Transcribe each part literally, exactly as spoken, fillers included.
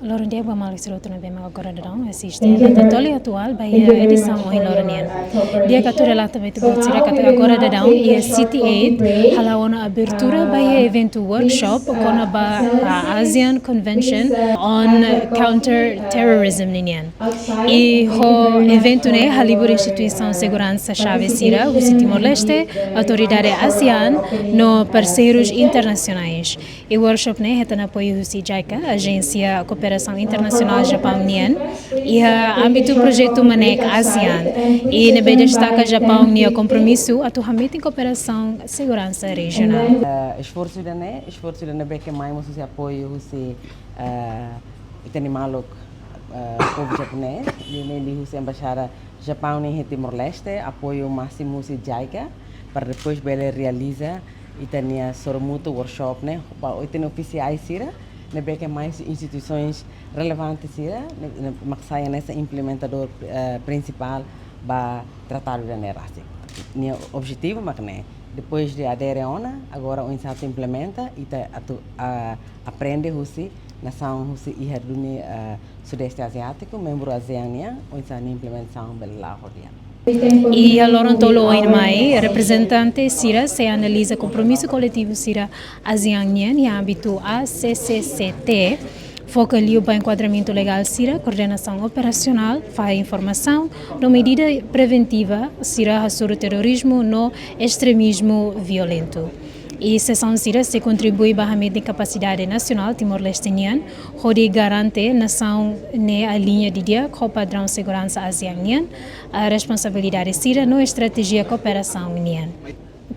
Loron di'ak ba maluk sira hotu ne'ebé mak agora daudaun asiste Data Toli Atuál ba iha edisaun ohin loron nian. Di'ak atu relata ba ita-boot sira katak agora daudaun iha City eight hala'o ona abertura ba iha eventu workshop kona-ba ASEAN Convention on Counter Terrorism ninian. I ho eventu ne'e halibur instituisaun seguransa xave sira husi Timor-Leste, autoridade ASEAN no parseirus internasionais. I workshop ne'e hetan apoiu husi JICA, Ajénsia Kooperasaun Internasionál Japaun nian, iha ámbitu projetu MANEC ASEAN. I ne'ebé destaka Japaun nia kompromisu atu hametin kooperasaun seguransa rejionál. Eh, esforsu ida-ne'e, esforsu ida-ne'e ne'ebé ke mai mós husi apoiu husi, eh, ita-nia maluk, eh, povu japonés, liuliu husi Embaixada Japaun iha Timor-Leste, apoiu másimu husi JICA, para depois bele realiza ita-nia sorumutu workshop ne'e, ba ita-nia ofisiais sira, ne'ebé ke mai husi instituisaun relevante sira, ne'e, ne'e mak sai hanesan implementadór, eh, prinsipál ba tratadu ida-ne'e rasik. Nia objetivu mak ne'e, depois de adere ona, agora oinsá atu implementa, ita atu, ah, aprende husi nasaun husi iha duni, ah, Sudeste Aziátiku, membru ASEAN nian, oinsá nia implementasaun bele la'o ho di'ak. I iha loron tolu oin mai, reprezentante sira sei analiza kompromisu koletivu sira ASEAN nian iha ámbitu A C C C T, foka liu ba enkuadramentu legál sira, koordenasaun operasionál, fahe informasaun, no medida preventiva sira hasoru terrorizmu no estremizmu violentu. I sesaun sira sei kontribui ba hametin kapasidade nasionál Timor-Leste nian, hodi garante nasaun ne'e aliña didi'ak ho padraun seguransa ASEAN nian, ah, responsabilidade sira no estratéjia kooperasaun nian.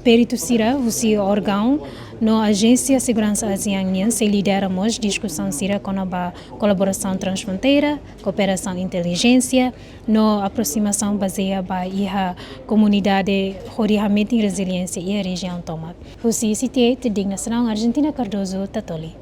Peritu sira husi órgaun no ajénsia seguransa ASEAN nian sei lidera mós diskusaun sira kona-ba kolaborasaun transfronteira, kooperasaun intelijénsia, no aprosimasaun bazeia ba iha komunidade hodi hametin reziliénsia iha rejiaun tomak. Husi City eight, Digna Serão, Argentina Cardoso, Tatoli.